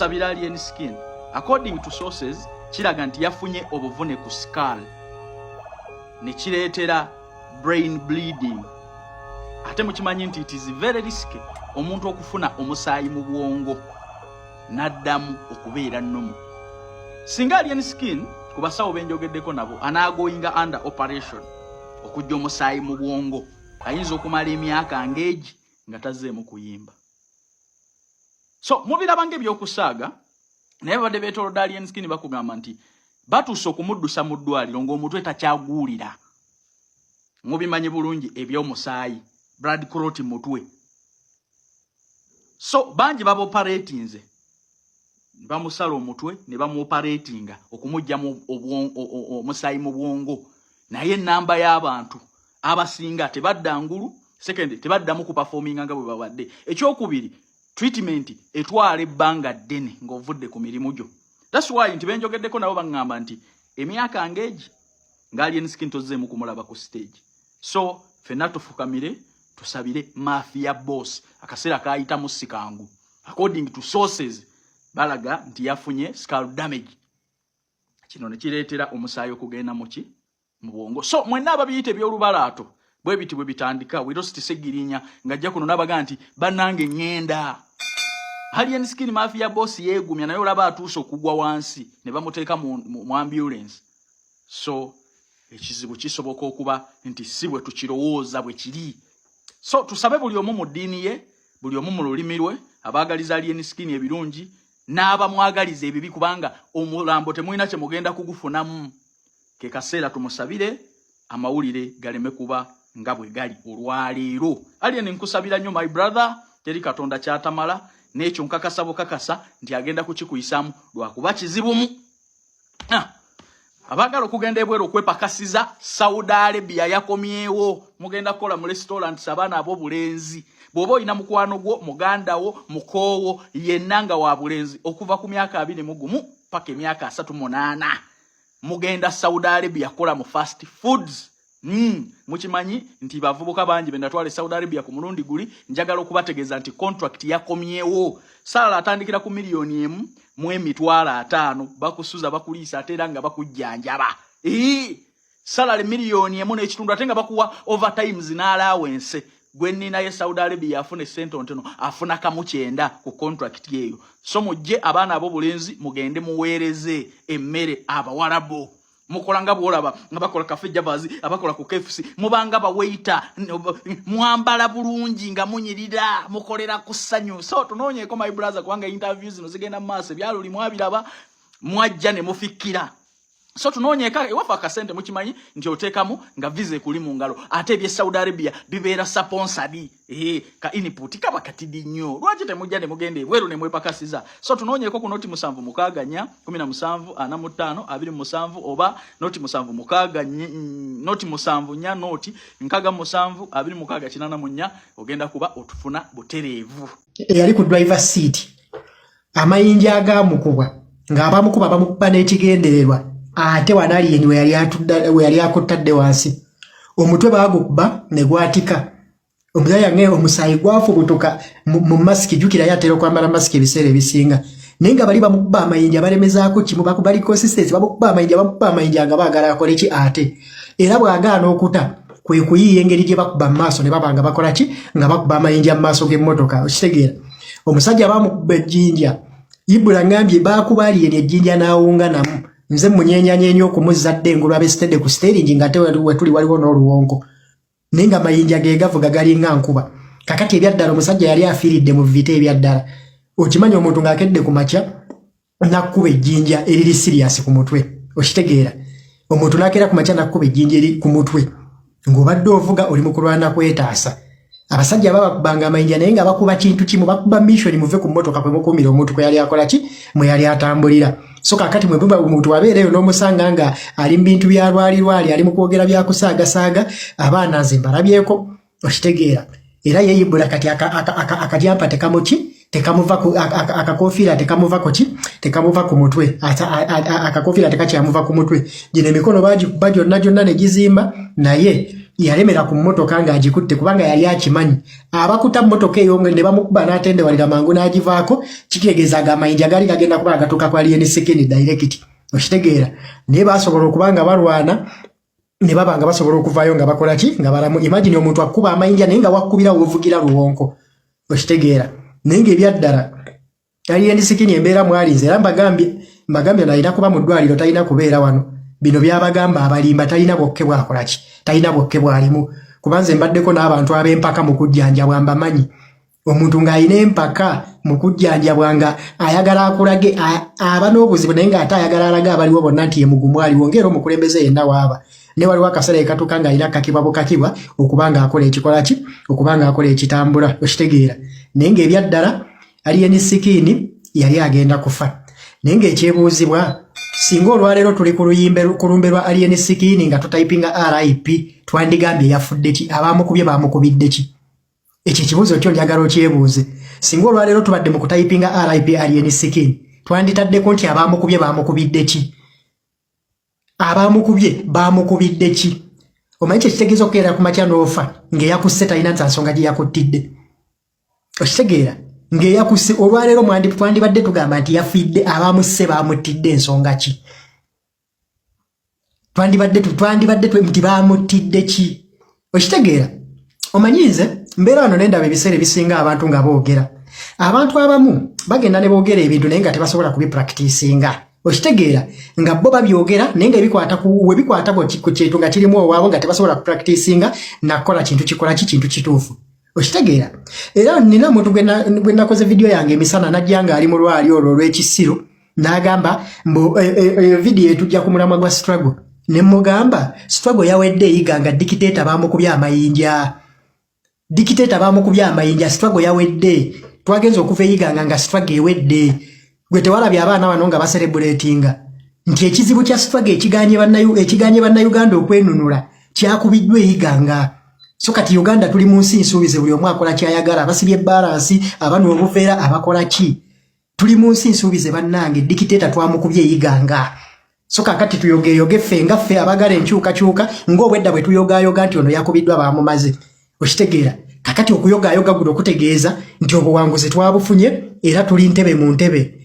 Tusabira Alien Skin. According to sources, kiraga nti yafunye obuvune ku skull ne kireetera brain bleeding. Ate mukimanyi nti it is very risky omuntu okufuna omusaayi mu bwongo n'addamu okubeera nnomu. Singa Alien Skin, ku basawo benjogeddeko nabo, anaagoinga under operation okujja omusaayi mu bwongo, ayinza okumala emyaka ng'egi nga tazzeemu kuyimba. So mubiraba ng'ebyokusaaga, naye babadde beetolodde Alien Skin bakugamba nti batuuse okumuddusa mu ddwaliro ng'omutwe takyaguwulira. Mubimanyi bulungi eby'omusaayi, blood clot mutwe. So bangi baba operatinze, bamusala omutwe ne bamuoperatinga okumugyamu omusaayi mu bwongo, naye enamba y'abantu abasinga tebadda ngulu. Second, tebaddamu kuperforminga nga bwe babadde. Ekyokubiri, treatment etwala ebbanga ddene ng'ovudde ku mirimu gyo. That's why nti benjogeddeko nabo baŋŋamba nti emyaka ng'egi nga Alien Skin tozzeemu kumulaba ku stage. So ffenna tufukamire tusabire Mafia Boss. Akaseera kayitamu si kangu. According to sources, balaga nti yafunye skull damage, kino ne kireetera omusaayi okugenda muki mu bwongo. So mwenna ababiyita ebyolubalaato, bwe biti bwe bitandika. We lost Segirinya ng'ajja kuno n'abaga nti bannange ŋŋenda. Alien Skin Mafia Boss yeegumya, naye olaba atuuse okugwa wansi ne bamuteeka mu ambulance. So ekizibu kisoboka okuba nti si bwe tukirowooza bwe kiri. So tusabe buli omu mu ddiini ye, buli omu mu lulimi lwe, abaagaliza Alien Skin ebirungi n'abamwagaliza ebibi, kubanga omulambo temulina kye mugenda kugufunamu. Ke kaseera tumusabire amawulire galeme kuba nga bwe gali olwaleero. Alien, nkusabira nnyo, my brother. Teri Katonda kyatamala, n'ekyo nkakasa bukakasa nti agenda kukikuyisaamu, lwakuba kizibumu. Ah, abaagala okugenda ebweru okwepakasiza, Saudi Arabia yakomyewo. Mugenda kukola mu restaurants, abaana ab'obulenzi. Bw'oba olina mukwano gwo, muganda wo, mukoowo yenna nga wa bulenzi okuva ku myaka 21 paka emyaka 38, mugenda Saudi Arabia kukola mu fast foods. Mukimanyi nti bavubuka bangi be natwala e Saudi Arabia ku mulundi guli. Njagala okubategeeza nti contract yakomyewo. Salary atandikira ku 1,050,000. Bakusuza, bakuliisa, ate era nga bakujjanjaba. Salary 1.5 million, ate nga bakuwa overtimes n'allowance. Gwe nninayo Saudi Arabia afuna essente ntono, afuna 190 ku contract eyo. So mujje, abaana ab'obulenzi, mugende muweereze emmere abawalabu. Mukola nga bwolaba nga bakola Cafe Javas, abakola ku KFC, mubanga bawaiter, mwambala bulungi nga munyirira, mukolera ku ssanyu. So tunoonyeeko, my brother, kubanga interview zino zigenda mu maaso. Ebyaluli mwabiraba, mwajja ne mufikkira. So tunoonyeeko ewaffe akasente. Mukimanyi nti oteekamu nga visa ekuli mu ngalo, ate ebye Saudi Arabia bibeera sponsored. Ka input kaba katidi nnyo. Lwaki temujja ne mugenda ebweru ne mwepakasiza? So tunoonyeeko ku 076 17 45 27 oba 076 074 0 67 26 84. Ogenda kuba otufuna butereevu. Eyali ku driver seat, amayinja agaamukubwa ng'abamukuba bamukuba n'ekigendererwa, ate wano Alien we yali akuttadde wansi, omutwe baagukuba ne gwatika. Omuzaya nge omusaayi gwafubutuka mu masiki. Jjukira ye atera okwambala masiki ebiseera ebisinga, naye nga bali bamukuba amayinja balemezaako kimu, bali consistency, bamukuba amayinja, bamukuba amayinja nga baagala akole ki. Ate era bw'agaana okuta, kwe kuyiiya engeri gye bakuba mu maaso ne baba nga bakola ki, nga bakuba amayinja mu maaso g'emmotoka. Okitegeera, omusajja bamukuba ejjinja. Ibula ngambye baakuba Alien ejjinja n'awunga namu. Nze munyenyanyeenya okumuzza dde engulu abesitedde ku steering, nga ate wetuli waliwo n'oluwonko, naye nga mayinja ge gavuga galinga nkuba. Kakati ebyaddala omusajja yali afiiridde mu vita. Ebyaddala okimanyi, omuntu ng'akedde ku makya nakkuba ejjinja eriri serious ku mutwe. Okitegeera, omuntu n'akeera ku makya nakkuba ejjinja eri ku mutwe ng'obadde ovuga, oli mu kulwana kwetaasa. Abasajja babakubanga amayinja, naye nga bakuba kintu kimu, bakuba mission: muve ku mmotoka kwe mukuumira omuntu kwe yali akola ki, mwe yali atambulira. So kakati mwe buba omuntu abeereyo n'omusanga nga ali mu bintu bya lwalirwali, ali mu kwogera byakusaagasaaga abaana, nze mbalabyeko. Okitegeera, era yeeyibula kati akatyampa tekamuki, tekamuva ku akakofiira, tekamuva ku ki, tekamuva ku mutwe. Akakofiira tekakyamuva ku mutwe. Gino emikono bagikuba gyonna gyonna ne gizimba, naye Yalemera ku mmotoka ng'agikutte kubanga yali akimanyi abakuta mmotoka eyo ne bamukuba n'atendewalira mangu n'agivaako, kitegeeza aga amayinja gaali gagenda kuba agatuuka ku Alien Skin direct, okitegeera? Naye basobola okuba nga balwana ne baba nga basobola okuvaayo nga bakola ki, nga balamu. Imagine omuntu akuba amayinja naye nga wakkubira wovugira luwonko, okitegeera? Naye ng'ebyaddala Alien Skin embeera mwalinze, era mbagambye nalina kuba mu ddwaliro, talina kubeera wano. Bino byabagamba abalimba, talina bwokke bwakola ki, talina bwokke bwalimu. Kubanze mbaddeko n'abantu ab'empaka mu kujjanjabwa, mbamanyi. Omuntu ng'alina empaka mu kujjanjabwa nga ayagala akulage aba n'obuzibu, naye ng'ate ayagala alage abaliwo bonna nti ye mugumu aliwo, ng'era omukulembeze yenna waaba. Ne waliwo akaseera ekatuuka ng'alina kakibwa bukakibwa okuba ng'akola ekikola ki, okuba ng'akola ekitambula, okitegeera? Naye ng'ebyaddala Alien Skin yali agenda kufa. Naye ng'ekyebuuzibwa, singa olwaleero tuli ku luyimbe ku lumbe lwa Alien Skin nga tutayipinga RIP, twandigambye yafudde ki? Abamukubye bamukubidde ki? Ekyo ekibuuzo kyo njagala okyebuuze. Singa olwaleero tubadde mu kutayipinga RIP Alien Skin, twanditaddeko nti abamukubye bamukubidde ki? Abamukubye bamukubidde ki? Omanyi kyekitegeeza okukeera ku makya n'ofa ng'eyakusse talina nsa nsonga gye yakuttidde, okitegeera? Ng'eyakusse olwaleero twandibadde tugamba nti yafiidde, abamusse bamuttidde ensonga ki? Twandibadde nti bamuttidde ki, okitegeera? Omanyi nze mbeera wano nendaba ebiseera ebisinga abantu nga boogera. Abantu abamu bagenda ne boogera ebintu naye nga tebasobola kubipracticinga, okitegeera? Nga bo babyogera naye nga ebikwata we bikwata ku kintu nga kirimu owaabo nga tebasobola kupracticinga nakukola kintu kikola ki, kintu kituufu, okitegeera? Era nina omuntu gwe nakoze vidiyo yange emisana, najja nga ali mu lwali olwo olw'ekisiru n'agamba mbu eyo vidiyo etujja ku mulamwa gwa struggle. Ne mugamba struggle yawedde eyiga nga dictator bamukubye amayinja. Dictator bamukubye amayinja, struggle yawedde. Twagenza okuva eyiganga nga struggle ewedde. Gwe tewalabye abaana bano nga bacelebratinga nti ekizibu kya struggle ekiganye bannayuganda okwenunula kyakubiddwa eyiganga? So kati Uganda tuli mu nsi nsuubize, buli omu akola kyayagala, abasibye balance, abanwa obuveera, abakola ki. Tuli mu nsi nsuubize bannange, dictator twamukubye eyiganga. So kakati tuyogeyoge ffe nga ffe abagala enkyukakyuka, ng'obwedda bwe tuyogayoga nti ono yakubiddwa bamumaze, okitegeera? Kakati okuyogayoga guno kutegeeza nti obuwanguzi twabufunye era tuli ntebe mu ntebe.